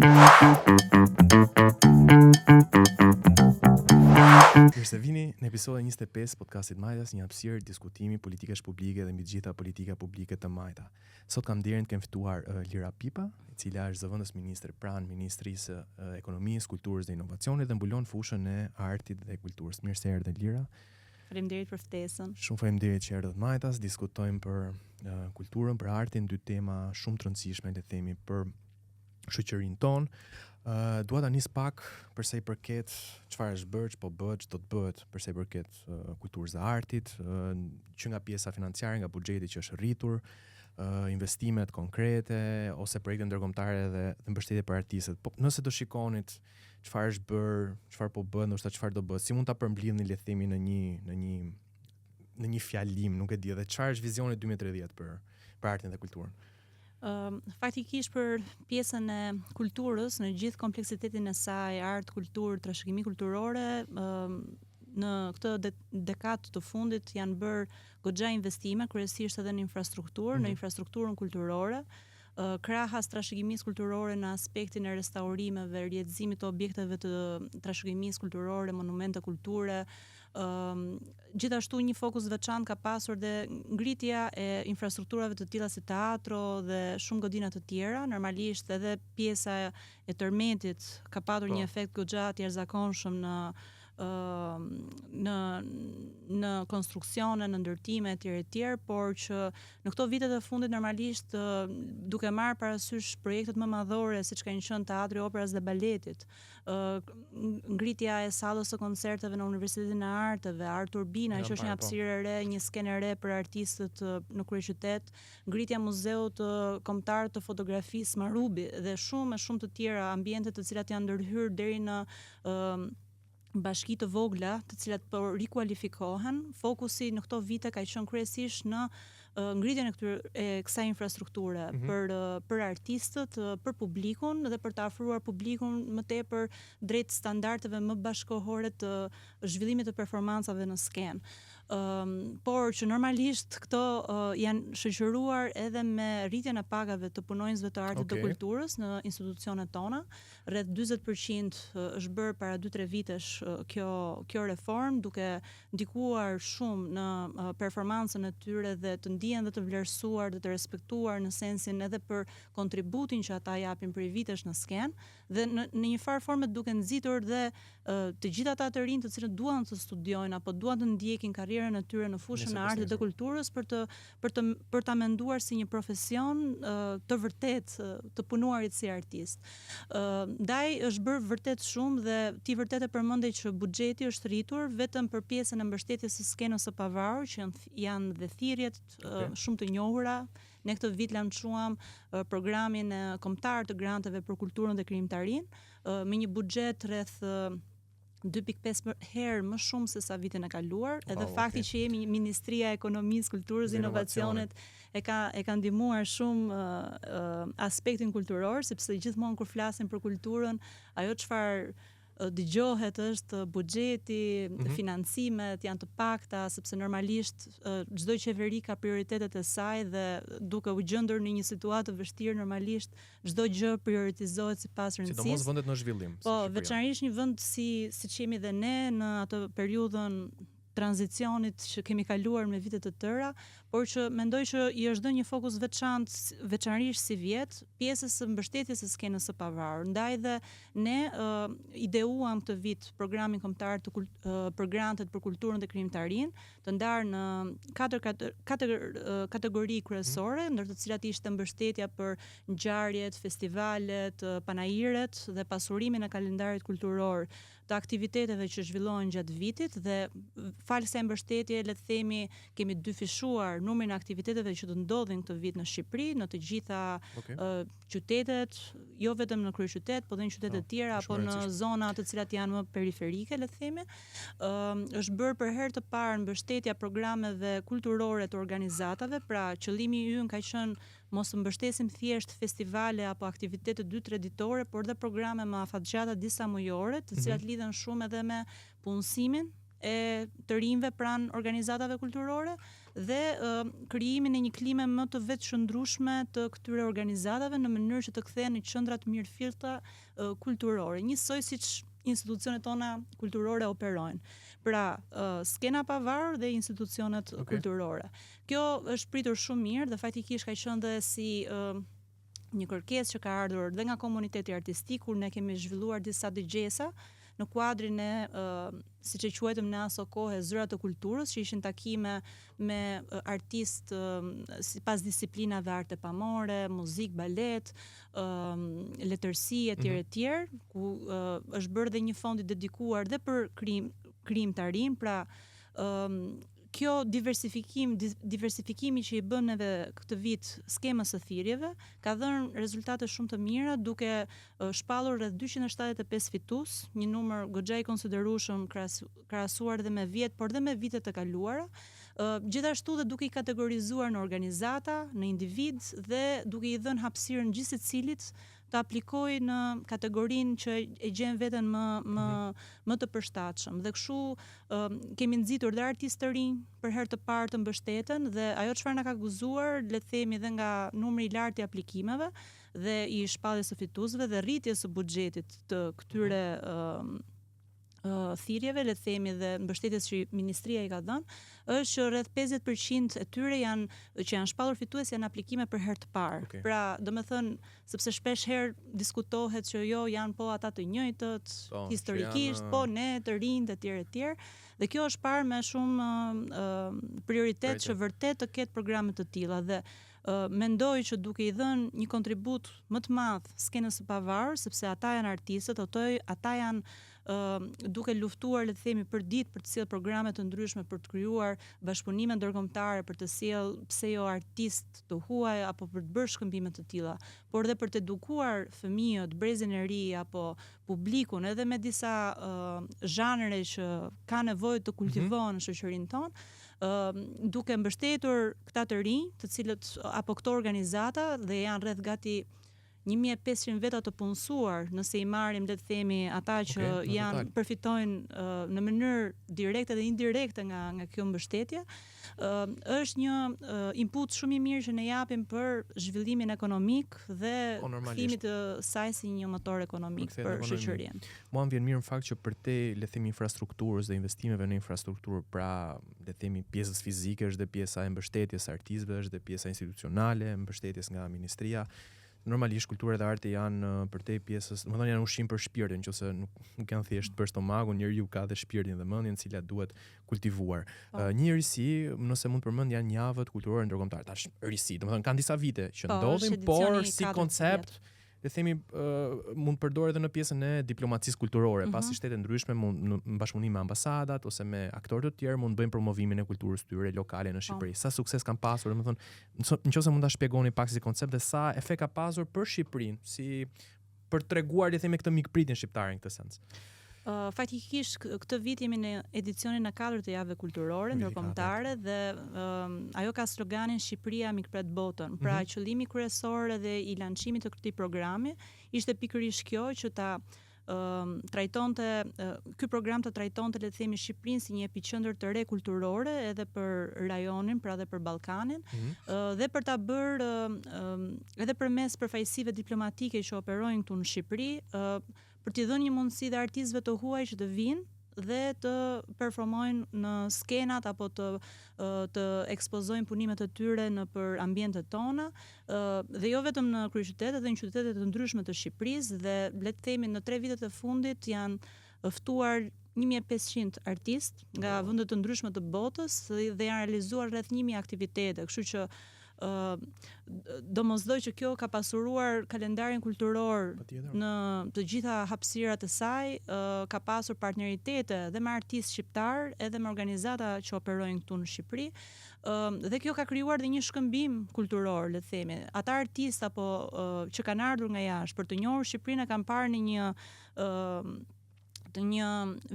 Mirë se vini në episodin 25 podcastit Majtas, një hapësirë diskutimi politikash publike dhe mbi të gjitha politika publike të majta. Sot kam nderin të kem ftuar uh, Lira Pipa, e cila është zëvendës ministre pranë Ministrisë së uh, Ekonomisë, Kulturës dhe Inovacionit dhe mbulon fushën e artit dhe kulturës. Mirë se erdhe Lira. Faleminderit për ftesën. Shumë faleminderit që erdhët Majtas, diskutojmë për uh, kulturën, për artin, dy tema shumë të rëndësishme, le të themi, për shoqërinë tonë. Uh, dua ta nis pak për sa i përket çfarë është bërë, ç'po bëhet, ç'do të bëhet për sa i përket uh, kulturës dhe artit, uh, që nga pjesa financiare, nga buxheti që është rritur, uh, investimet konkrete ose projekte ndërkombëtare dhe, dhe mbështetje për artistët. Po nëse do shikonit çfarë është bërë, çfarë po bëhet, ndoshta çfarë do bëhet, si mund ta përmblidhni le të themi në një në një në një fjalim, nuk e di, edhe çfarë është vizioni 2030 për për artin dhe kulturën. Ëm uh, faktikisht për pjesën e kulturës në gjithë kompleksitetin e saj, art, kulturë, trashëgimi kulturore, ëm uh, në këtë de dekadë të fundit janë bërë goxha investime, kryesisht edhe në infrastrukturë, mm -hmm. në mhm. infrastrukturën kulturore. Krahas trashëgimisë kulturore në aspektin e restaurimeve, rijetëzimit të objekteve të trashëgimisë kulturore, monumente kulture, gjithashtu një fokus të veçantë ka pasur dhe ngritja e infrastrukturave të tilla si teatro dhe shumë godina të tjera. Normalisht edhe pjesa e tërmetit ka patur po. një efekt goxha të jashtëzakonshëm në në në konstruksione, në ndërtime etj etj, por që në këto vitet e fundit normalisht duke marrë parasysh projektet më madhore siç kanë qenë Teatri i Operas dhe Baletit, ngritja e sallës së koncerteve në Universitetin e Arteve, Art Turbina, që është një po. hapësirë e re, një skenë e re për artistët në kryeqytet, ngritja e Muzeut Kombëtar të Fotografisë Marubi dhe shumë e shumë të tjera ambiente të cilat janë ndërhyrë deri në bashki të vogla, të cilat po rikualifikohen, fokusi në këto vite ka qenë kryesisht në ngritjen e këtyre e kësaj infrastrukture mm -hmm. për për artistët, për publikun dhe për të afruar publikun më tepër drejt standardeve më bashkëkohore të zhvillimit të performancave në skenë. Um, por që normalisht këto uh, janë shoqëruar edhe me rritjen e pagave të punonjësve të artit okay. dhe kulturës në institucionet tona. Rreth 40 për qind është bërë para 2-3 vitesh kjo kjo reformë duke ndikuar shumë në performancën e tyre dhe të ndihen dhe të vlerësuar dhe të respektuar në sensin edhe për kontributin që ata japin prej vitesh në skenë dhe në në një farë forme duke nxitur dhe të gjithë ata të rinj të cilët duan të studiojnë apo duan të ndjekin karrierën e tyre në fushën e artit dhe kulturës për të për të për ta menduar si një profesion të vërtetë të punuarit si artist. Ndaj është bërë vërtet shumë dhe ti vërtet e përmende që buxheti është rritur vetëm për pjesën e mbështetjes së skenës së pavarur që janë janë dhe thirrjet okay. shumë të njohura. Ne këtë vit lançuam programin kombëtar të granteve për kulturën dhe krijimtarinë me një buxhet rreth 2.5 herë më shumë se sa vitin e kaluar, edhe wow, fakti okay. që jemi Ministria e Ekonomisë, Kulturës dhe Inovacionit e ka e ka ndihmuar shumë uh, aspektin kulturor, sepse gjithmonë kur flasim për kulturën, ajo çfarë dëgjohet është buxheti, mm -hmm. financimet janë të pakta, sepse normalisht çdo qeveri ka prioritetet e saj dhe duke u gjendur në një situatë të vështirë normalisht çdo gjë prioritizohet sipas rëndësisë. Sidomos vendet në zhvillim. Po, veçanërisht një vend si siç jemi dhe ne në atë periudhën tranzicionit që kemi kaluar me vite të tëra, por që mendoj që i është dhënë një fokus veçantë, veçanërisht sivjet, pjesës së mbështetjes së skenës së pavarur. Ndaj dhe ne uh, ideuam këtë vit programin kombëtar të kult, uh, për grantet për kulturën dhe krijimtarinë, të ndarë në katër katër kategori kryesore, mm. ndër të cilat ishte mbështetja për ngjarjet, festivalet, panairet dhe pasurimin e kalendarit kulturor të aktiviteteve që zhvillohen gjatë vitit dhe falë kësaj mbështetje le të themi kemi dyfishuar numrin e aktiviteteve që do të ndodhin këtë vit në Shqipëri, në të gjitha okay. qytetet, jo vetëm në kryeqytet, por dhe në qytete të po, tjera apo në zona të cilat janë më periferike, le të themi. Ë është bërë për herë të parë mbështetja programeve kulturore të organizatave, pra qëllimi ynë ka qenë mos të mbështesim thjesht festivale apo aktivitete 2-3 ditore, por dhe programe më afatgjata disa mujore, të cilat mm -hmm. lidhen shumë edhe me punësimin. e të rinjve pranë organizatave kulturore dhe uh, krijimin e një klime më të vetëqëndrueshme të këtyre organizatave në mënyrë që të kthehen në qendra të mirëfillta uh, kulturore, njësoj siç institucionet tona kulturore operojnë. Pra, uh, skena e pavarur dhe institucionet okay. kulturore. Kjo është pritur shumë mirë dhe faktikisht ka qenë dhe si uh, një kërkesë që ka ardhur dhe nga komuniteti artistik kur ne kemi zhvilluar disa dëgjesa në kuadrin e uh, siç e quajtëm ne aso kohe zyra të kulturës që ishin takime me artistë uh, sipas disiplinave arte pamore, muzikë, balet, uh, letërsi etj mm -hmm. etj, ku uh, është bërë dhe një fond i dedikuar dhe për krijim krijimtarinë, pra um, kjo diversifikim diversifikimi që i bëmë neve këtë vit skemës së thirrjeve ka dhënë rezultate shumë të mira duke shpallur rreth 275 fitues, një numër goxha i konsiderueshëm krahasuar dhe me vjet, por dhe me vitet e kaluara. Gjithashtu dhe duke i kategorizuar në organizata, në individ dhe duke i dhënë hapësirën gjithsecilit të aplikojë në kategorinë që e gjen veten më më mm -hmm. më të përshtatshëm. Dhe kështu um, kemi nxitur dhe artistë të rinj për herë të parë të mbështeten dhe ajo çfarë na ka gëzuar, le të themi edhe nga numri i lartë i aplikimeve dhe i shpalljes së fituesve dhe rritjes së buxhetit të këtyre mm -hmm. um, thirrjeve, le të themi dhe mbështetjes që ministria i ka dhënë, është që rreth 50% e tyre janë që janë shpallur fitues janë aplikime për herë të parë. Okay. Pra, domethënë, sepse shpesh herë diskutohet që jo janë po ata të njëjtët po, historikisht, janë... po ne të rinjtë etj etj. Dhe kjo është parë me shumë uh, prioritet që vërtet të ketë programe të tilla dhe uh, mendoj që duke i dhënë një kontribut më të madh skenës së pavarur, sepse ata janë artistët, ato ata janë duke luftuar le të themi për ditë për të sjellë programe të ndryshme për të krijuar bashkëpunime ndërkombëtare për të sjellë pse jo artistë të huaj apo për të bërë shkëmbime të tilla, por dhe për të edukuar fëmijët, brezin e ri apo publikun edhe me disa uh, zhanre që ka nevojë të kultivohen mm -hmm. në shoqërinë tonë, uh, duke mbështetur këta të rinj, të cilët apo këto organizata dhe janë rreth gati 1500 veta të punësuar, nëse i marrim le të themi ata që okay, janë përfitojnë uh, në mënyrë direkte dhe indirekte nga nga kjo mbështetje, uh, është një uh, input shumë i mirë që ne japim për zhvillimin ekonomik dhe po, kthimit të saj si një motor ekonomik për, për shoqërinë. Mua më vjen mirë në fakt që përtej le të themi infrastrukturës dhe investimeve në infrastrukturë, pra le të themi pjesës fizike është dhe pjesa e mbështetjes së artistëve, është dhe pjesa institucionale e mbështetjes nga ministria. Normalisht kultura dhe arti janë përtej pjesës, domethënë janë ushqim për shpirtin, nëse nuk nuk janë thjesht për stomakun, njeriu ka dhe shpirtin dhe mendjen, të cilat duhet kultivuar. Po. Uh, një risi, nëse mund të përmend janë javët kulturore ndërkombëtare. Tash risi, domethënë kanë disa vite që po, ndodhin, por si koncept le të themi uh, mund të përdoret edhe në pjesën e diplomacisë kulturore, mm -hmm. pasi shtete ndryshme mund në, në bashkëpunim me ambasadat ose me aktorë të tjerë mund të bëjnë promovimin e kulturës tyre lokale në po. Shqipëri. Sa sukses kanë pasur, domethënë, në qoftë se mund ta shpjegoni pak si koncept dhe sa efekt ka pasur për Shqipërinë, si për të treguar le të themi këtë mikpritjen shqiptare në këtë sens. Uh, faktikisht këtë vit jemi në edicionin e katërt të javëve kulturore ndërkombëtare dhe uh, ajo ka sloganin Shqipëria mikpret botën. Pra mm -hmm. qëllimi kryesor edhe i lançimit të këtij programi ishte pikërisht kjo që ta uh, trajtonte uh, ky program të trajtonte le të themi Shqipërinë si një epiqendër të re kulturore edhe për rajonin, pra edhe për Ballkanin, mm -hmm. uh, dhe për ta bërë uh, edhe përmes përfaqësive diplomatike që operojnë këtu në Shqipëri, uh, për t'i dhënë një mundësi dhe artistëve të huaj që të vijnë dhe të performojnë në skenat apo të të ekspozojnë punimet e tyre nëpër ambientet tona dhe jo vetëm në kryeqytet edhe në qytete të ndryshme të Shqipërisë dhe le të themi në tre vitet e fundit janë ftuar 1500 artistë nga vende të ndryshme të botës dhe janë realizuar rreth 1000 aktivitete, kështu që domosdo që kjo ka pasuruar kalendarin kulturor në të gjitha hapësirat e saj, ka pasur partneritete dhe me artistë shqiptarë, edhe me organizata që operojnë këtu në Shqipëri. Dhe kjo ka krijuar dhe një shkëmbim kulturor, le të themi. Ata artistë apo që kanë ardhur nga jashtë për të njohur Shqipërinë e kanë parë në një të një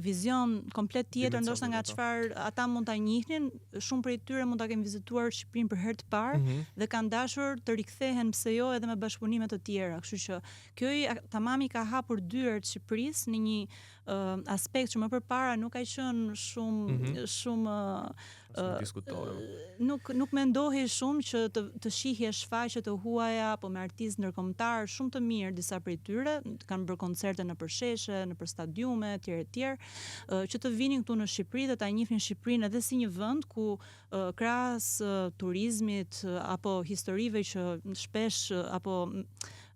vizion komplet tjetër ndoshta nga po. çfarë ata mund ta njihnin, shumë prej tyre mund ta kenë vizituar Shqipërinë për herë të parë mm -hmm. dhe kanë dashur të rikthehen pse jo edhe me bashkëpunime të tjera, kështu që kjo i tamam i ka hapur dyert Shqipërisë në një uh, aspekt që më përpara nuk ka qenë shumë mm -hmm. shumë uh, diskutohem. Nuk nuk mendohej shumë që të të shihje shfaqje të huaja apo me artistë ndërkombëtar shumë të mirë disa prej tyre kanë bërë koncerte nëpër sheshe, nëpër stadiume etj etj, që të vinin këtu në Shqipëri dhe ta njihnin Shqipërinë edhe si një vend ku krahas turizmit apo historive që shpesh apo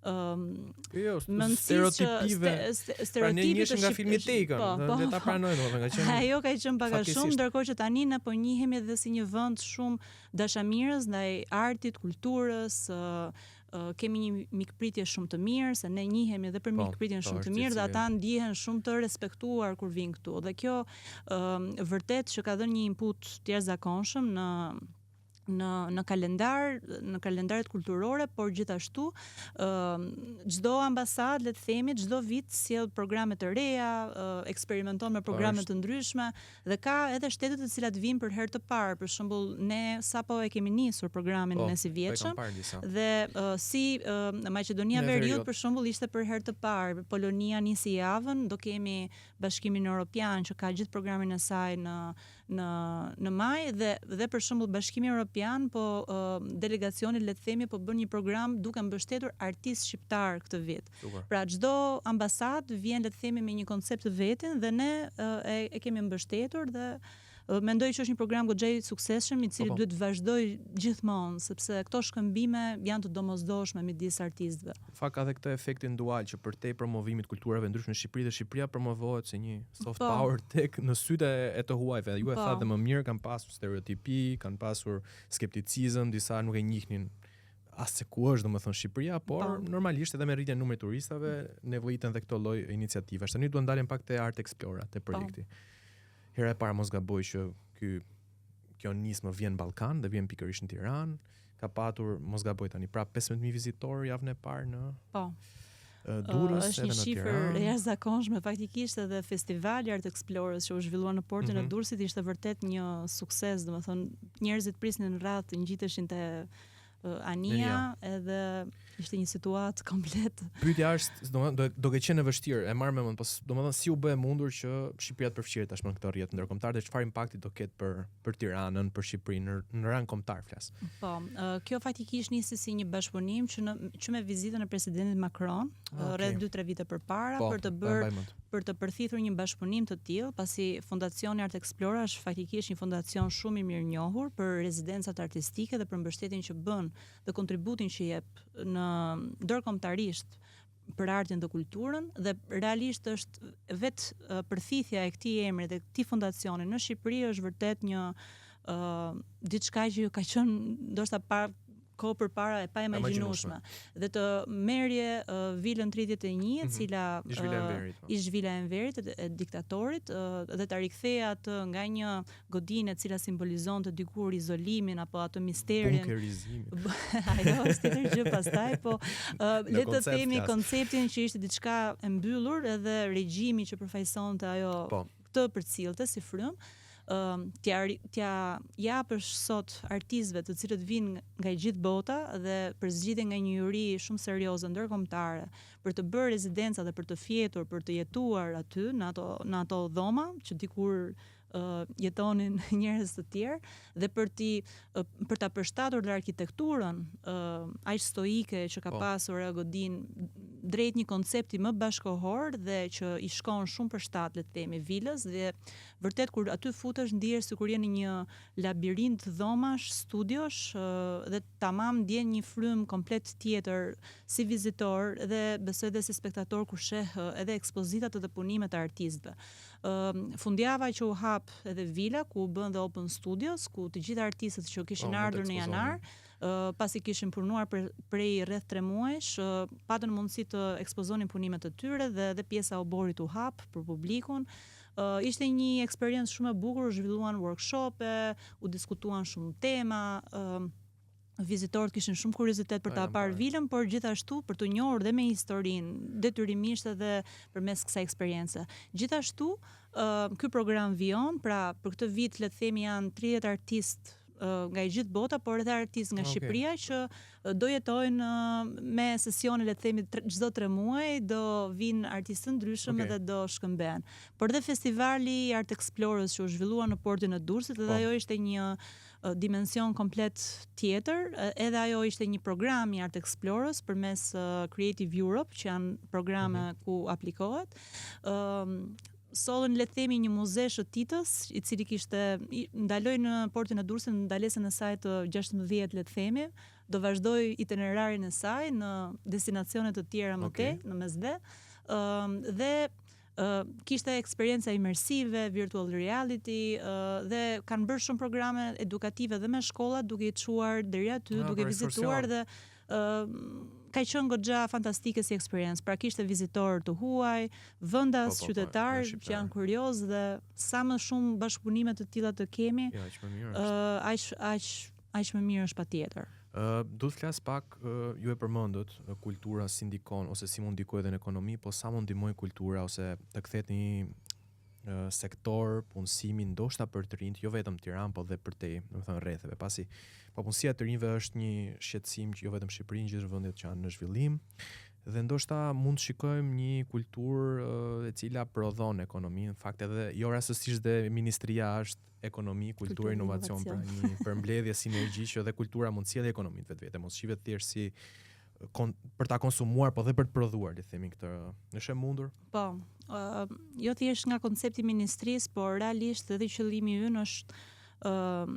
ëm jo, stereotipive stereotipi pra ne njiheshim nga filmi Taken, po, po, le ta po. pranojmë domethënë ka qenë Ajo ka qenë pak a shumë, ndërkohë që tani ne po njihemi edhe si një vend shumë dashamirës ndaj artit, kulturës, ë kemi një mikpritje shumë të mirë, se ne njihemi edhe për po, mikpritjen po, shumë të mirë dhe ata ndihen shumë të respektuar kur vijnë këtu. Dhe kjo ë vërtet që ka dhënë një input të jashtëzakonshëm në në në kalendar, në kalendaret kulturore, por gjithashtu ë çdo ambasadë, le të themi, çdo vit sjell programe të reja, eksperimenton me po, programe të ndryshme dhe ka edhe shtete të cilat vijnë për herë të parë. Për shembull, ne sapo e kemi nisur programin po, e sivjetshëm po, dhe uh, si uh, Maqedonia e Veriut për shembull ishte për herë të parë, Polonia nisi javën, do kemi Bashkimin Europian që ka gjithë programin e saj në në në maj dhe dhe për shembull Bashkimi Europian po uh, delegacioni le të themi po bën një program duke mbështetur artistë shqiptar këtë vit. Super. Pra çdo ambasadë vjen le të themi me një koncept të vetin dhe ne uh, e, e kemi mbështetur dhe mendoj që është një program goxha i suksesshëm i cili po, po. duhet të vazhdojë gjithmonë sepse këto shkëmbime janë të domosdoshme midis artistëve. Në fakt ka dhe këtë efektin dual që përtej promovimit të kulturave ndryshme në Shqipëri dhe Shqipëria promovohet si një soft po. power tek në sytë e të huajve. Ju e po. thatë dhe më mirë kanë pasur stereotipi, kanë pasur skepticizëm, disa nuk e njihnin as se ku është domethënë Shqipëria, por po. normalisht edhe me rritjen e numrit të turistave nevojiten dhe këto lloj iniciativash. Tani dua ndalem pak te Art Explora, te po. projekti. Hera e parë mos gaboj që ky kjo nismë vjen në Ballkan dhe vjen pikërisht në Tiranë. Ka patur, mos gaboj tani, pra 15000 vizitorë javën e parë në Po. Durrës është një shifër e jashtëzakonshme faktikisht edhe festivali Art Explorers që u zhvillua në portin mm -hmm. e mhm. Durrësit ishte vërtet një sukses, domethënë njerëzit prisnin në radhë të ngjiteshin te anija edhe ishte një situatë komplet. Pyetja është, domethënë do do ketë qenë e vështirë, e marr me mend, po domethënë si u bë e mundur që Shqipëria të përfshihet tashmë në këtë rrjet ndërkombëtar dhe çfarë impakti do ketë për për Tiranën, për Shqipërinë në, në rang kombëtar flas. Po, kjo faktikisht nisi si një bashkëpunim që në që me vizitën e presidentit Macron ah, okay. rreth 2-3 vite përpara po, për të bërë për të përthithur një bashkëpunim të tillë, pasi Fondacioni Art Explora është faktikisht një fondacion shumë i mirënjohur për rezidencat artistike dhe për mbështetjen që bën dhe kontributin që jep në ndërkombëtarisht për artin dhe kulturën dhe realisht është vetë përthithja e këtij emri dhe këtij fondacioni në Shqipëri është vërtet një ë uh, diçka që ka qenë ndoshta pa kohë përpara e paimagjinueshme. Dhe të merrje uh, vilën 31, mm -hmm. e mhm. cila ish vila e Enverit, po. ish vila e Enverit e, e diktatorit uh, dhe ta riktheje atë nga një godinë e cila simbolizonte dikur izolimin apo atë misterin. Bunkerizimin. Ajo është tjetër gjë pastaj, po uh, le të themi konceptin që ishte diçka e mbyllur edhe regjimi që përfaqësonte ajo po. këtë përcillte si frymë t'ia t'ia japësh sot artistëve të cilët vijnë nga e gjithë bota dhe përzgjidhen nga një juri shumë serioze ndërkombëtare për të bërë rezidenca dhe për të fjetur, për të jetuar aty në ato në ato dhoma që dikur uh, jetonin njerëz të tjerë dhe për t'i uh, për ta përshtatur dhe arkitekturën uh, aq stoike që ka po. pasur ajo godinë drejt një koncepti më bashkëkohor dhe që i shkon shumë për shtat le të themi vilës dhe Vërtet kur aty futesh ndihesh sikur je në një labirint dhomash, studiosh dhe tamam ndjen një frymë komplet tjetër si vizitor dhe besoj dhe si spektator kur sheh edhe ekspozitat edhe punimet e artistëve. Fundjava që u hap edhe vila ku u bën dhe open studios ku të gjithë artistët që kishin po, ardhur në janar pasi kishin punuar për, prej rreth 3 muajsh, patën mundësi të ekspozonin punimet e tyre dhe edhe pjesa e oborrit u hap për publikun. Uh, ishte një eksperiencë shumë e bukur, u zhvilluan workshope, u diskutuan shumë tema, uh, vizitorët kishin shumë kuriozitet për ta parë vilën, por gjithashtu për t'u njohur dhe me historinë, detyrimisht edhe përmes kësaj eksperience. Gjithashtu, uh, ky program vijon, pra për këtë vit le të themi janë 30 artistë. nga e gjithë bota, por edhe artistë nga okay. Shqipëria që do jetojnë me sesione le të themi çdo 3 muaj, do vinë artistë të ndryshëm okay. edhe do shkëmbehen. Por dhe festivali i Art Explorers që u zhvillua në portin e Durrësit, edhe po. ajo ishte një dimension komplet tjetër, edhe ajo ishte një program i Art Explorers përmes Creative Europe, që janë programe mm -hmm. ku aplikohet. Ëm sollën le të themi një muze shëtitës, i cili kishte ndaloi në portin e Durrësit në ndalesën e saj të 16 le të themi, do vazhdojë itinerarin e saj në destinacione të tjera më okay. tej në Mesdhe. Ëm dhe uh, kishte eksperienca imersive, virtual reality uh, dhe kanë bërë shumë programe edukative dhe me shkollat duke i çuar deri aty, ah, duke vizituar dhe ka qenë goxha fantastike si eksperiencë. Pra kishte vizitorë të huaj, vendas, po, po, po, qytetarë që janë kuriozë dhe sa më shumë bashkëpunime të tilla të kemi, jo, aq më mirë është. Ë aq aq aq më mirë është patjetër. Ë uh, do të flas pak, uh, ju e përmendët, kultura si ndikon ose si mund ndikojë edhe në ekonomi, po sa mund ndihmojë kultura ose të kthehet në një sektor punësimi ndoshta për të rinjtë, jo vetëm në Tiranë, po dhe përtej, domethënë rretheve, pasi papunësia e të rinjve është një shqetësim që jo vetëm në Shqipëri, në gjithë vendet që janë në zhvillim dhe ndoshta mund të shikojmë një kulturë e cila prodhon ekonomi, në fakt edhe jo rastësisht dhe ministria është ekonomi, kulturë, inovacion, pra një përmbledhje sinergji që edhe kultura mund të sjellë ekonomi në vetvete, mos shihet thjesht si kon, për ta konsumuar, po dhe për të prodhuar, le të themi këtë. Është e mundur? Po. Ë uh, jo thjesht nga koncepti i ministrisë, por realisht edhe qëllimi ynë është ë uh,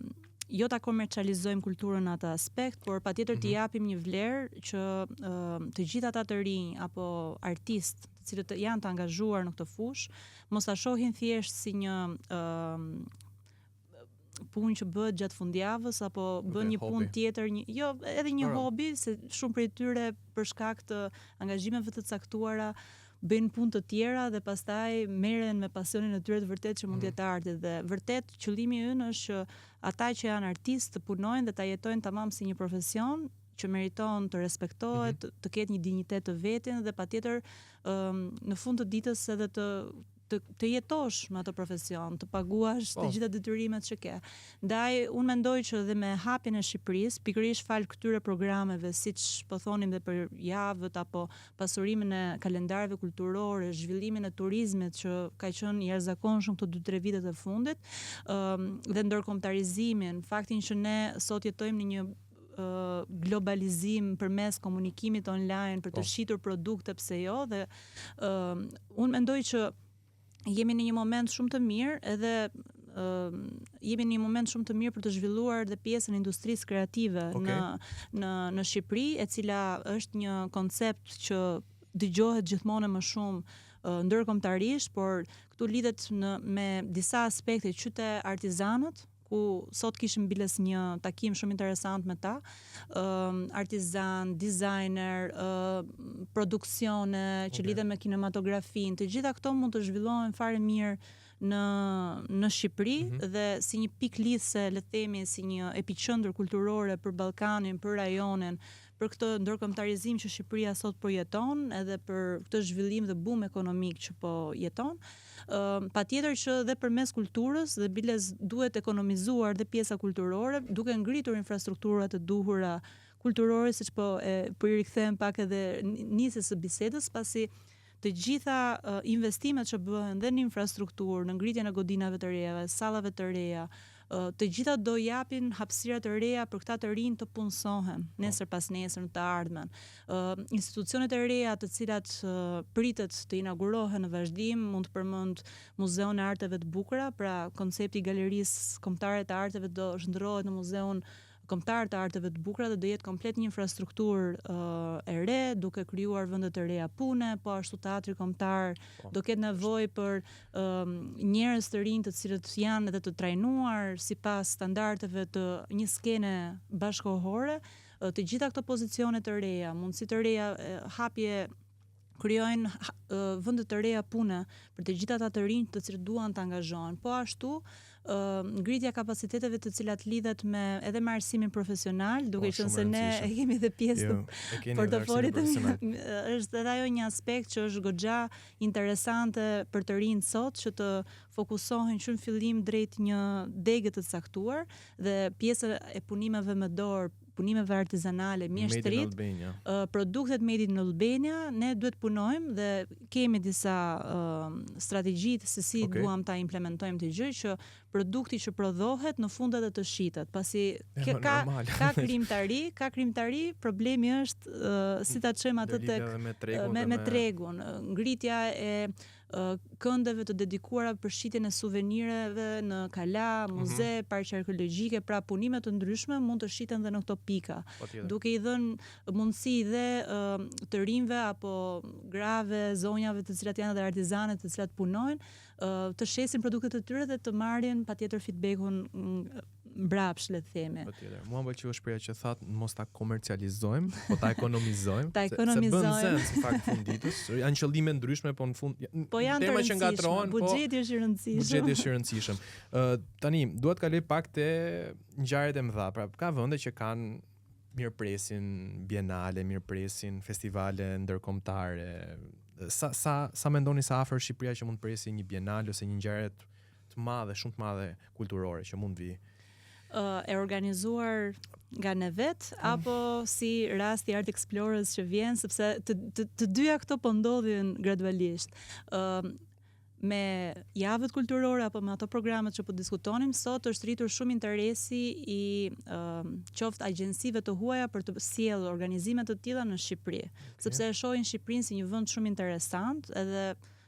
jo ta komercializojmë kulturën në atë aspekt, por patjetër mm -hmm. t'i mhm. japim një vlerë që uh, të gjithë ata të rinj apo artistë, të cilët janë të angazhuar në këtë fushë, mos ta shohin thjesht si një ë uh, punë që bëhet gjatë fundjavës apo bën një punë tjetër, një jo, edhe një hobi se shumë prej tyre për shkak të angazhimeve të caktuara bëjnë punë të tjera dhe pastaj merren me pasionin e tyre të vërtetë që mund të mm. jetë arti dhe vërtet qëllimi ynë është që ata që janë artistë të punojnë dhe ta jetojnë tamam si një profesion që meriton të respektohet, mm -hmm. të ketë një dinjitet të vetin dhe patjetër um, në fund të ditës edhe të të të jetosh me atë profesion, të paguash po. të gjitha detyrimet që ke. Ndaj unë mendoj që edhe me hapjen e Shqipërisë, pikërisht falë këtyre programeve, siç po thonim dhe për javët apo pasurimin e kalendarëve kulturore, zhvillimin e turizmit që ka qenë i jashtëzakonshëm këto 2-3 vitet e fundit, ëm dhe ndërkombëtarizimin, faktin që ne sot jetojmë në një globalizim përmes komunikimit online për të po. shitur produkte pse jo dhe uh, unë mendoj që jemi në një moment shumë të mirë edhe uh, jemi në një moment shumë të mirë për të zhvilluar dhe pjesën e industrisë kreative okay. në në në Shqipëri, e cila është një koncept që dëgjohet gjithmonë më shumë uh, ndërkombëtarisht, por këtu lidhet në me disa aspekte që te artizanët, ku sot kishim biles një takim shumë interesant me ta, uh, artizan, dizajner, uh, produksione që okay. lidhen me kinematografinë, të gjitha këto mund të zhvillohen fare mirë në në Shqipëri mm -hmm. dhe si një pikë lidhëse, le të themi, si një epiqendër kulturore për Ballkanin, për rajonin, për këtë ndërkombëtarizim që Shqipëria sot po jeton, edhe për këtë zhvillim dhe boom ekonomik që po jeton. Ë patjetër që dhe përmes kulturës dhe biles duhet ekonomizuar dhe pjesa kulturore, duke ngritur infrastrukturat e duhura kulturore, siç po e po i rikthehem pak edhe nisjes së bisedës, pasi të gjitha investimet që bëhen dhe në infrastrukturë, në ngritjen e godinave të reja, sallave të reja, të gjitha do japin hapësira të reja për këta të rinj të punësohen po. nesër pas nesër në të ardhmen. Institucionet e reja të cilat pritet të inaugurohen në vazhdim, mund të përmend Muzeun e Arteve të Bukura, pra koncepti i Galerisë Kombëtare të Arteve do shndërrohet në Muzeun Kombëtar të Arteve të Bukura dhe do jetë komplet një infrastrukturë uh, e re, duke krijuar vende të reja pune, po ashtu Teatri Kombëtar po. do ketë nevojë për uh, njerëz të rinj të cilët janë edhe të trajnuar sipas standardeve të një skene bashkëkohore, uh, të gjitha këto pozicione të reja, mundësi të reja hapje krijojnë vende të reja pune për të gjithë ata të rinj të cilët duan të angazhohen. Po ashtu, Ngritja e kapaciteteve të cilat lidhet me edhe me arsimin profesional, duke po, qenë se ne e kemi edhe pjesë jo, të portofolit të është edhe ajo një aspekt që është goxha interesante për të rinjtë sot që të fokusohen që në fillim drejt një dege të caktuar dhe pjesa e punimeve me dorë, punimeve artizanale, mjeshtrit, uh, produktet made in Albania, ne duhet punojmë dhe kemi disa uh, strategji se si okay. duam ta implementojmë këtë gjë që produkti që prodhohet në fund edhe të shitet, pasi ke, ka ka krijimtari, ka krijimtari, problemi është uh, si ta çojmë atë tek me tregun, me, me tregun, ngritja e këndeve të dedikuara për shitjen e suvenireve në kala, mhm. muze, mm -hmm. parqe arkeologjike, pra punime të ndryshme mund të shiten dhe në këto pika, duke i dhënë mundësi dhe të rinjve apo grave, zonjave të cilat janë edhe artizane të cilat punojnë, të shesin produktet e tyre dhe të marrin patjetër feedbackun mbrapsht le të themi. Patjetër. Mua më pëlqeu shprehja që thatë mos ta komercializojmë, po ta ekonomizojmë. ta ekonomizojmë. Se, se bën sens në fakt fund ditës. Janë qëllime ndryshme, po në fund po janë tema që ngatërrohen, po buxheti është i rëndësishëm. Buxheti është i rëndësishëm. Ë uh, tani dua të kaloj pak te ngjarjet e mëdha. Pra ka vende që kanë mirëpresin bienale, mirëpresin festivale ndërkombëtare. Sa sa sa mendoni sa afër Shqipëria që mund të presi një bienale ose një ngjarje të madhe, shumë të madhe kulturore që mund të vijë? Uh, e organizuar nga ne vetë mm. apo si rasti Art Explorers që vjen sepse të, të, të dyja këto po ndodhin gradualisht. Ë uh, me javët kulturore apo me ato programet që po diskutonim sot është rritur shumë interesi i uh, qoftë agjencive të huaja për të sjellë organizime të tilla në Shqipëri, okay. sepse e shohin Shqipërinë si një vend shumë interesant edhe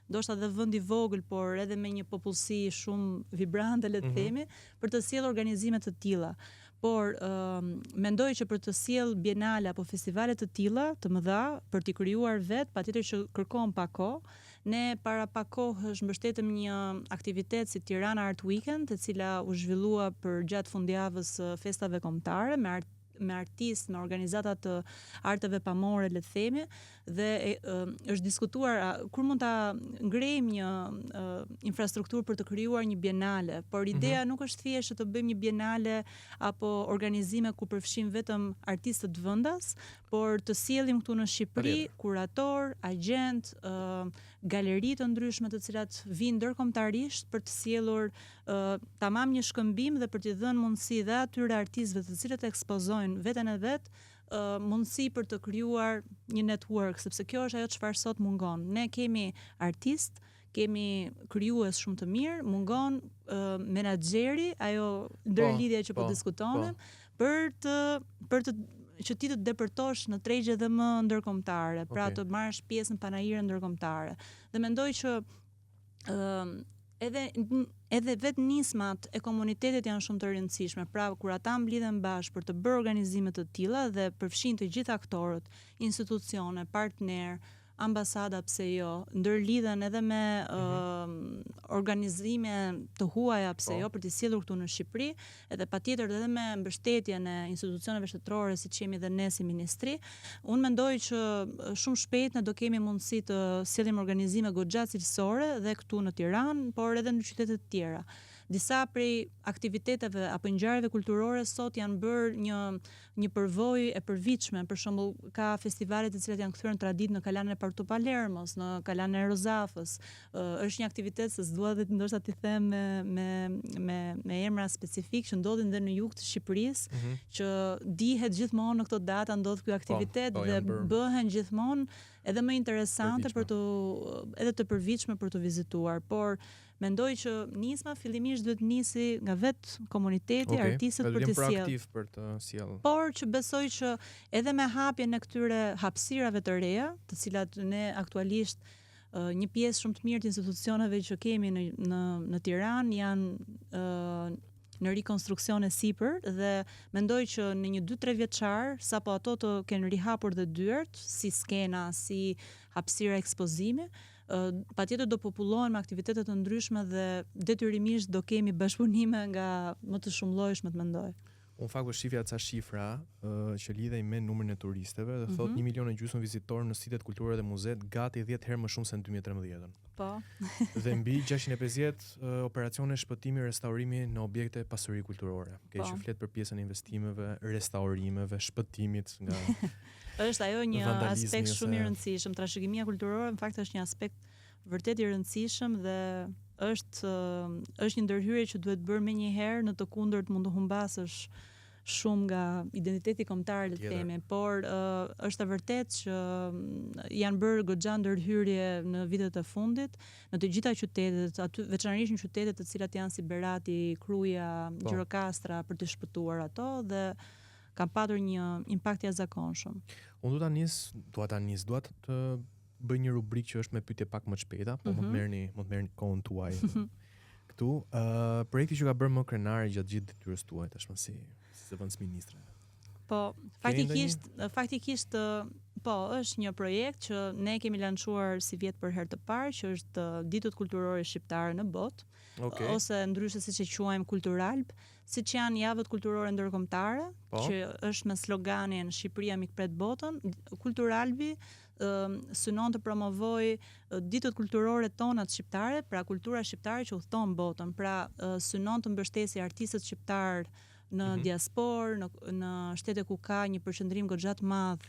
ndoshta edhe vend i vogël, por edhe me një popullsi shumë vibrante, le të mhm. themi, mm -hmm. për të sjellë organizime të tilla. Por uh, mendoj që për të sjellë bienale apo festivale të tilla, të mëdha, për t'i krijuar vetë, patjetër që kërkon pak kohë. Ne para pak kohësh mbështetëm një aktivitet si Tirana Art Weekend, e cila u zhvillua për gjatë fundjavës së festave kombëtare me art me artistë, me organizata të arteve pamore, le të themi, dhe e, e, është diskutuar a, kur mund ta ngrejmë një e, infrastrukturë për të krijuar një bienale, por mhm. ideja mm -hmm. nuk është thjesht që të bëjmë një bienale apo organizime ku përfshijmë vetëm artistët vendas, por të sjellim këtu në Shqipëri kurator, agjent, ë galeri të ndryshme të cilat vijnë ndërkombëtarisht për të sjellur tamam një shkëmbim dhe për t'i dhënë mundësi dhe atyre artistëve të cilët ekspozojnë veten e vet, mundësi për të krijuar një network, sepse kjo është ajo çfarë sot mungon. Ne kemi artistë, kemi krijues shumë të mirë, mungon uh, menaxheri, ajo po, ndërlidhja që po, po diskutonim, po. për të për të që ti të depërtosh në tregje dhe më ndërkombëtare, pra okay. të marrësh pjesë në panaire ndërkombëtare. Dhe mendoj që ë uh, edhe edhe vetë nismat e komunitetit janë shumë të rëndësishme. Pra, kur ata mblidhen bashkë për të bërë organizime të tilla dhe përfshijnë të gjithë aktorët, institucione, partnerë, ambasada pse jo, ndërlidhen edhe me mm -hmm. uh, organizime të huaja pse po. jo për t'i sjellur këtu në Shqipëri, edhe patjetër edhe me mbështetjen e institucioneve shtetërore siç jemi dhe ne si ministri. Unë mendoj që shumë shpejt ne do kemi mundësi të sjellim organizime goxha cilësore dhe këtu në Tiranë, por edhe në qytete të tjera. Disa prej aktiviteteve apo ngjarjeve kulturore sot janë bërë një një përvojë e përvitshme, për shembull, ka festivale të cilat janë kthyer në traditë në Kalanë e Porto Palermos, në Kalanë e Rozafës. Është një aktivitet se s'dua dhe ndoshta t'i them me me me me emra specifik që ndodhin dhe në jug të Shqipërisë, mm -hmm. që dihet gjithmonë në këto data ndodh ky po, aktivitet po, dhe bëhen gjithmonë edhe më interesante për të edhe të përvitshme për të vizituar, por Mendoj që nisma fillimisht duhet të nisi nga vetë komuniteti, okay, artistët për të sjellë. për të sjellë. Por që besoj që edhe me hapjen e këtyre hapësirave të reja, të cilat ne aktualisht një pjesë shumë të mirë të institucioneve që kemi në në në Tiranë janë ë në rikonstruksion e sipër dhe mendoj që në një 2-3 vjeçar sapo ato të kenë rihapur dhe dyert si skena, si hapësira ekspozimi, patjetër do popullohen me aktivitete të ndryshme dhe detyrimisht do kemi bashkëpunime nga më të shumëllojshmet mendoj. Unë fakt po shifja ca shifra uh, që lidhej me numrin e turistëve dhe mm -hmm. thotë 1 milion e gjysmë vizitorë në sitet kulturore dhe muzet, gati 10 herë më shumë se në 2013-ën. Po. dhe mbi 650 uh, operacione shpëtimi restaurimi në objekte pasuri kulturore. Okay, po. që flet për pjesën e investimeve, restaurimeve, shpëtimit nga Është ajo një aspekt shumë i rëndësishëm. Trashëgimia kulturore në fakt është një aspekt vërtet i rëndësishëm dhe është është një ndërhyrje që duhet bërë menjëherë, në të kundërt mund të humbasësh shumë nga identiteti kombëtar le të themi, por uh, është e vërtetë që janë bërë goxha ndërhyrje në vitet e fundit në të gjitha qytetet, aty veçanërisht në qytetet të cilat janë si Berati, Kruja, po. Gjirokastra për të shpëtuar ato dhe kanë patur një impakt jashtëzakonshëm. Unë do ta nis, dua ta nis, dua të bëj një rubrikë që është me pyetje pak më të shpejta, po mm -hmm. mund të mhm. merrni, mund të merrni kohën tuaj. Këtu, ë uh, projekti që ka bërë më krenare gjatë gjithë detyrës tuaj tashmë si si zëvendësministre. Po, faktikisht, faktikisht po, është një projekt që ne kemi lançuar sivjet për herë të parë, që është Ditët Kulturore Shqiptare në botë, okay. ose ndryshe siç e quajmë Kulturalb, siç janë javët kulturore ndërkombëtare, po. që është me sloganin Shqipëria mikpret botën, Kulturalbi synon të promovojë ditët kulturore tona shqiptare, pra kultura shqiptare që udhëton botën, pra synon të mbështesë artistët shqiptarë në mm -hmm. diasporë, në në shtete ku ka një përqendrim goxha të madh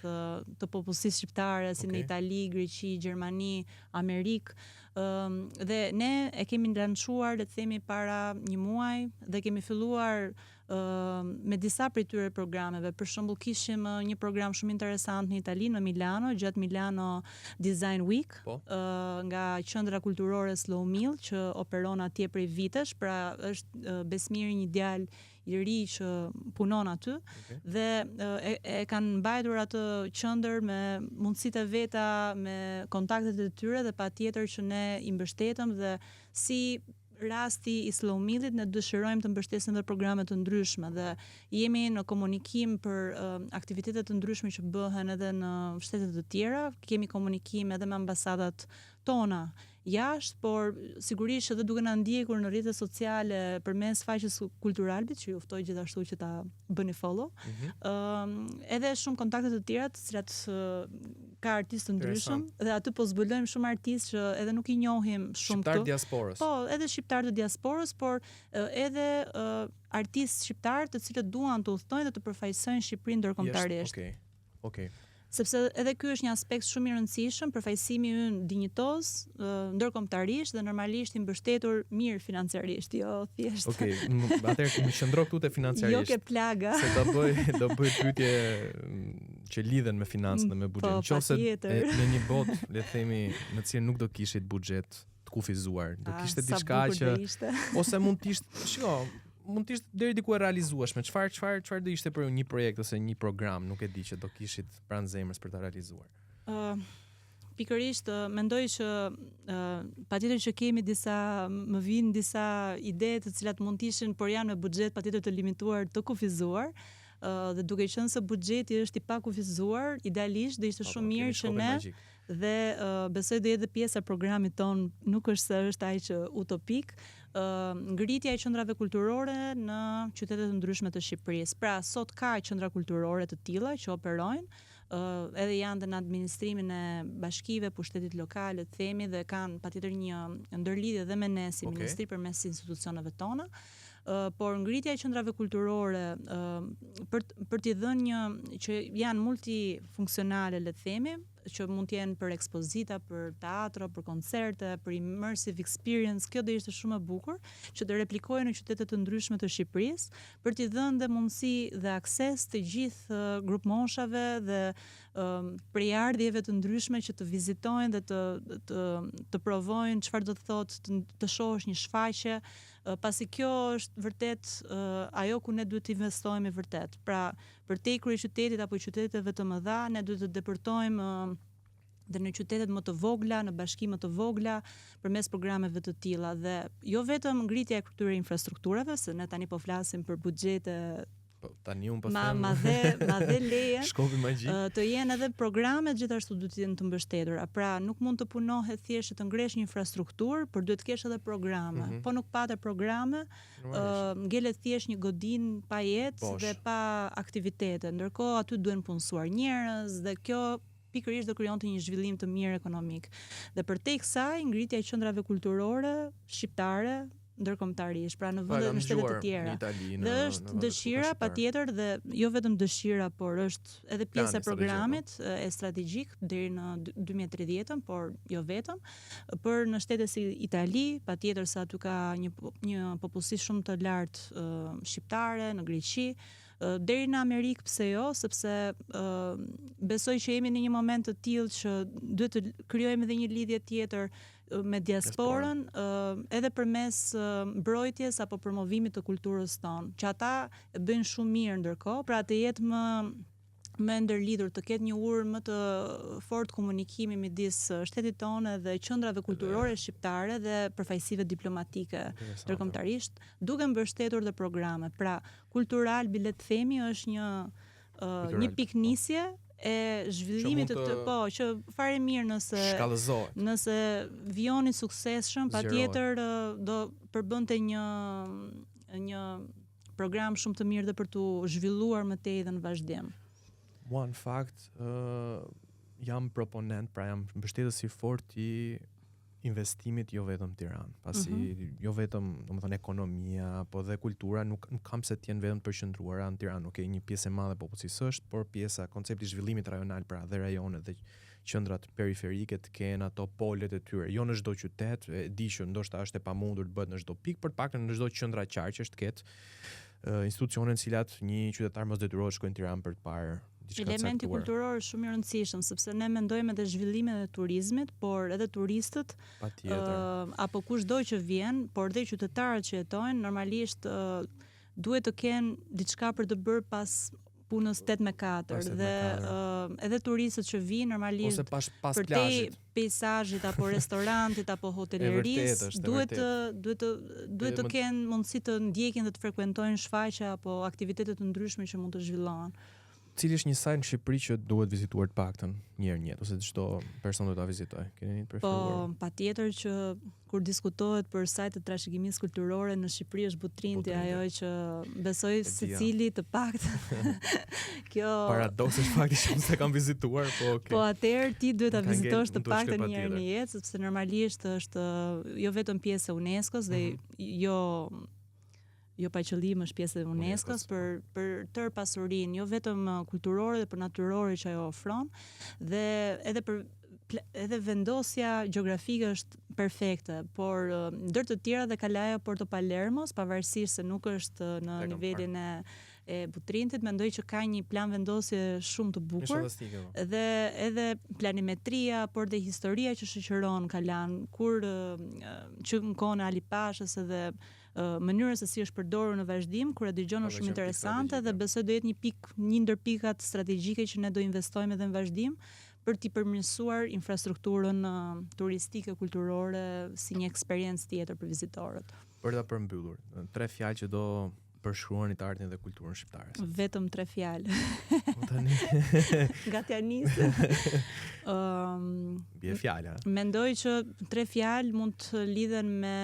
të popullsisë shqiptare, si okay. në Itali, Greqi, Gjermani, Amerikë. Ëm dhe ne e kemi lançuar, le të themi para një muaj dhe kemi filluar me disa prej tyre programeve. Për shembull, kishim një program shumë interesant në Itali, në Milano, gjatë Milano Design Week, po. nga qendra kulturore Slow Mill që operon atje prej vitesh, pra është Besmiri një djalë i ri që punon aty okay. dhe e, e kanë mbajtur atë qendër me mundësitë e veta, me kontaktet e tyre dhe patjetër që ne i mbështetëm dhe si rasti i Slow Millit ne dëshirojmë të mbështesim dhe programe të ndryshme dhe jemi në komunikim për uh, aktivitete të ndryshme që bëhen edhe në shtete të tjera. Kemi komunikim edhe me ambasadat tona jashtë, por sigurisht edhe duke na ndjekur në rrjetet sociale përmes faqes Kulturalbit, që ju ftoj gjithashtu që ta bëni follow. Ëm mm -hmm. uh, edhe shumë kontakte të tjera të cilat uh, ka artistë të ndryshëm dhe aty po zbulojmë shumë artistë që edhe nuk i njohim shumë këtu. Shqiptarë diasporës. Po, edhe shqiptarë të diasporës, por edhe uh, artistë shqiptarë të cilët duan të udhëtojnë dhe të përfaqësojnë Shqipërinë ndërkombëtarisht. Okej. Okay. Okej. Okay. Sepse edhe ky është një aspekt shumë i rëndësishëm, përfaqësimi ynë dinjitoz ndërkombëtarisht dhe normalisht i mbështetur mirë financiarisht, jo thjesht. Okej, okay, atëherë më qëndro këtu te financiarisht. Jo ke plaga. Se do bëj do bëj pyetje që lidhen me financën dhe me buxhetin. Po, Nëse në një botë, le të themi, në të cilën nuk do kishit buxhet të kufizuar, do ah, kishte diçka që ose mund të ishte, shiko, mund të ishte deri diku e realizueshme. Çfarë çfarë çfarë do ishte për një projekt ose një program, nuk e di që do kishit pranë zemrës për ta realizuar. Ë uh, pikërisht mendoj që uh, patjetër që kemi disa më vijnë disa ide të cilat mund të ishin, por janë me buxhet patjetër të limituar, të kufizuar. Uh, dhe duke qenë se buxheti është i pakufizuar, idealisht do ishte po, shumë po, mirë që ne dhe uh, besoj do jetë dhe pjesë e programit tonë, nuk është se është aq utopik, uh, ngritja e qendrave kulturore në qytete të ndryshme të Shqipërisë. Pra, sot ka qendra kulturore të tilla që operojnë, uh, edhe janë dhe në administrimin e bashkive, pushtetit lokal, le të themi, dhe kanë patjetër një ndërlidhje dhe me ne si okay. ministri përmes institucioneve tona. Uh, por ngritja e qendrave kulturore uh, për për t'i dhënë një që janë multifunksionale le të themi, që mund të jenë për ekspozita, për teatro, për koncerte, për immersive experience, kjo do ishte shumë e bukur që të replikohej në qytete të ndryshme të Shqipërisë, për t'i dhënë dhe mundësi dhe akses të gjithë grupmoshave dhe um, prejardhjeve të ndryshme që të vizitojnë dhe të të të provojnë çfarë do të thotë të, të shohësh një shfaqje, pasi kjo është vërtet ajo ku ne duhet të investojmë vërtet. Pra, përtej kryeqytetit apo qyteteve të mëdha, ne duhet të depërtojmë dhe në qytetet më të vogla, në bashki më të vogla, përmes programeve të tilla dhe jo vetëm ngritja e këtyre infrastrukturave, se ne tani po flasim për buxhete. Po tani un po them. Ma ma dhe ma dhe lejen. Shkopi magjik. Të jenë edhe programet gjithashtu duhet të jenë të mbështetura. Pra nuk mund të punohet thjesht që të ngresh një infrastrukturë, por duhet të kesh edhe programe. Mm -hmm. Po nuk pate programe, ë ngelet thjesht një godinë pa jetë dhe pa aktivitete. Ndërkohë aty duhen punësuar njerëz dhe kjo pikërisht do krijonte një zhvillim të mirë ekonomik. Dhe përtej kësaj, ngritja e qendrave kulturore shqiptare ndërkombëtarisht, pra në po, vende në shtete të tjera. Në Itali, në, dhe është në dëshira patjetër dhe jo vetëm dëshira, por është edhe pjesë e programit po. e strategjik deri në 2030-ën, por jo vetëm, për në shtete si Itali, patjetër se aty ka një një popullsi shumë të lartë shqiptare, në Greqi, deri në Amerikë pse jo, sepse besoj që jemi në një moment të tillë që duhet të krijojmë edhe një lidhje tjetër me diasporën, edhe përmes mbrojtjes apo promovimit të kulturës tonë, që ata e bëjnë shumë mirë ndërkohë, pra të jetë më më e ndërlidhur, të ketë një urë më të fortë komunikimi midis shtetit tonë dhe qendrave kulturore shqiptare dhe përfaqësive diplomatike ndërkombëtarisht, duke mbështetur dhe programe. Pra, Kulturalbi le të themi është një uh, një pikënisje e zhvillimit të këtë, po, që fare mirë nëse shkallëzohet. Nëse vijon i suksesshëm, patjetër do përbënte një një program shumë të mirë dhe për t'u zhvilluar më tej dhe në vazhdim. Mua në fakt, uh, jam proponent, pra jam mbështetës i fortë i investimit jo vetëm në Tiranë, pasi mm -hmm. jo vetëm, domethënë ekonomia, po dhe kultura nuk nuk kanë pse të jenë vetëm të përqendruara në Tiranë. Okej, një pjesë e madhe e popullsisë është, por pjesa koncepti i zhvillimit rajonal pra dhe rajonet dhe qendrat periferike të kenë ato polet e tyre. Jo në çdo qytet, e di që ndoshta është e pamundur të bëhet në çdo pikë, por të paktën në çdo qendra qarqesh të ketë institucione në të cilat një qytetar mos detyrohet të shkojë në Tiranë për të parë diçka të caktuar. Elementi kulturor është shumë i rëndësishëm sepse ne mendojmë edhe zhvillimin e turizmit, por edhe turistët patjetër apo kushdo që vjen, por dhe qytetarët që jetojnë normalisht duhet të kenë diçka për të bërë pas punës 8 me 4 dhe uh, edhe turistët që vijnë normalisht ose pas pas plazhit, peizazhit apo restorantit apo hotelerisë duhet të duhet të duhet të kenë mundësi të ndjekin dhe të frekuentojnë shfaqje apo aktivitete të ndryshme që mund të zhvillohen. Cili është një sajt në Shqipëri që duhet vizituar të paktën një herë në jetë ose çdo person duhet ta vizitojë? Keni një të preferuar? Po, patjetër që kur diskutohet për sajte të trashëgimisë kulturore në Shqipëri është Butrinti, Butrinti. ajo që besoj secili të paktën. Kjo paradoks është fakti që unë s'e kam vizituar, po okay. Po atëherë ti duhet ta vizitosh të paktën një herë në jetë, sepse normalisht është jo vetëm pjesë e UNESCO-s dhe mm -hmm. jo jo pa qëllim është pjesë e UNESCO-s për për tërë pasurinë, jo vetëm uh, kulturore dhe por natyrore që ajo ofron dhe edhe për edhe vendosja gjeografike është perfekte, por uh, ndër të tjera dhe Kalaja Porto Palermos, pavarësisht se nuk është uh, në nivelin e e Butrintit, mendoj që ka një plan vendosje shumë të bukur. Po. Dhe edhe planimetria, por dhe historia që shoqëron kalanë, kur që në kohën e Ali Pashës edhe mënyrën se si është përdorur në vazhdim, kur e dëgjon është shumë interesante dhe besoj do jetë një pikë, një ndër pikat strategjike që ne do investojmë edhe në vazhdim për t'i përmirësuar infrastrukturën turistike, kulturore si një eksperiencë tjetër për vizitorët. Për ta përmbyllur, tre fjalë që do përshkruanit artin dhe kulturën shqiptare. Vetëm tre fjalë. Po tani. Nga t'ia nis. Ëm um, Bie fjala. Mendoj që tre fjalë mund të lidhen me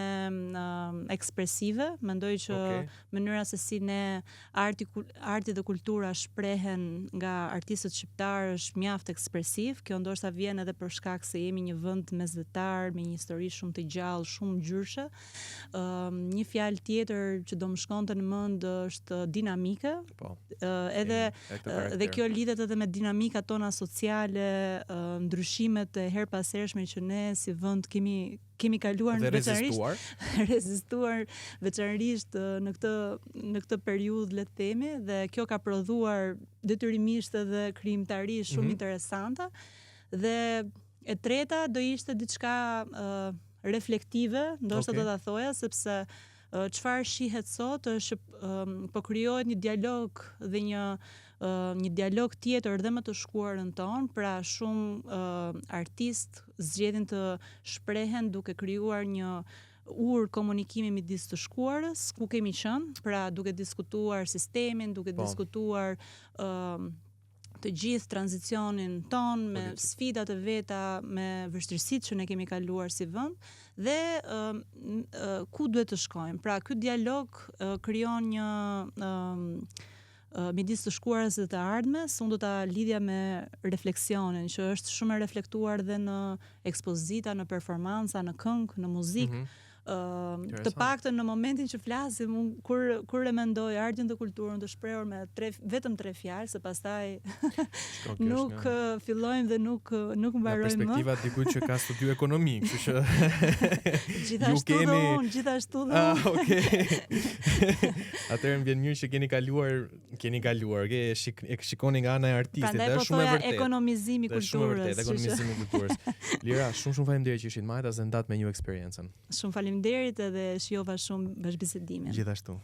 uh, ekspresive. Mendoj që okay. mënyra se si ne arti arti dhe kultura shprehen nga artistët shqiptarë është mjaft ekspresiv. Kjo ndoshta vjen edhe për shkak se jemi një vend mesdhetar me një histori shumë të gjallë, shumë ngjyrëshe. Ëm një fjalë tjetër që do më shkonte në mend është dinamike. Po. Edhe dhe kjo lidhet edhe me dinamikat tona sociale, ndryshimet e herëpashershme që ne si vend kemi kemi kaluar në veçanërisht rezistuar veçanërisht në këtë në këtë periudhë le të themi dhe kjo ka prodhuar detyrimisht edhe krijimtari shumë mm -hmm. interesante dhe e treta do ishte diçka uh, reflektive, ndoshta okay. do ta thoja sepse çfarë shihet sot është që um, po krijohet një dialog dhe një uh, një dialog tjetër dhe me të shkuarën tonë, pra shumë uh, artistë zgjedhin të shprehen duke krijuar një urë komunikimi midis të shkuarës, ku kemi qenë, pra duke diskutuar sistemin, duke po. diskutuar ë uh, të gjithë tranzicionin tonë me Politik. sfidat e veta, me vështirësitë që ne kemi kaluar si vend dhe uh, uh, ku duhet të shkojmë. Pra ky dialog uh, krijon një uh, midis të shkuarës dhe të ardhmes, unë do ta lidhja me refleksionin, që është shumë e reflektuar dhe në ekspozita, në performanca, në këngë, në muzikë. Mm -hmm. Uh, të paktën në momentin që flasim, unë kur kur e mendoj artin dhe kulturën të shprehur me tre vetëm tre fjalë, se pastaj nuk nga, fillojmë dhe nuk nuk mbarojmë më. Perspektiva dikujt që ka studiu ekonomi, kështu që gjithashtu keni... dhe unë, gjithashtu dhe ah, unë. Ah, okay. Atëherë më vjen mirë që keni kaluar, keni kaluar, okay, e, shik, e shikoni nga ana e artistit, Prandaj dhe po është shumë e vërtetë. ekonomizimi i Dhe është shumë e kulturës. vërtetë, ekonomizimi i kulturës. Lira, shumë shumë faleminderit që ishit majtas dhe ndatë me ne eksperiencën. Shumë faleminderit edhe shijova shumë bashkëbisedimin. Gjithashtu.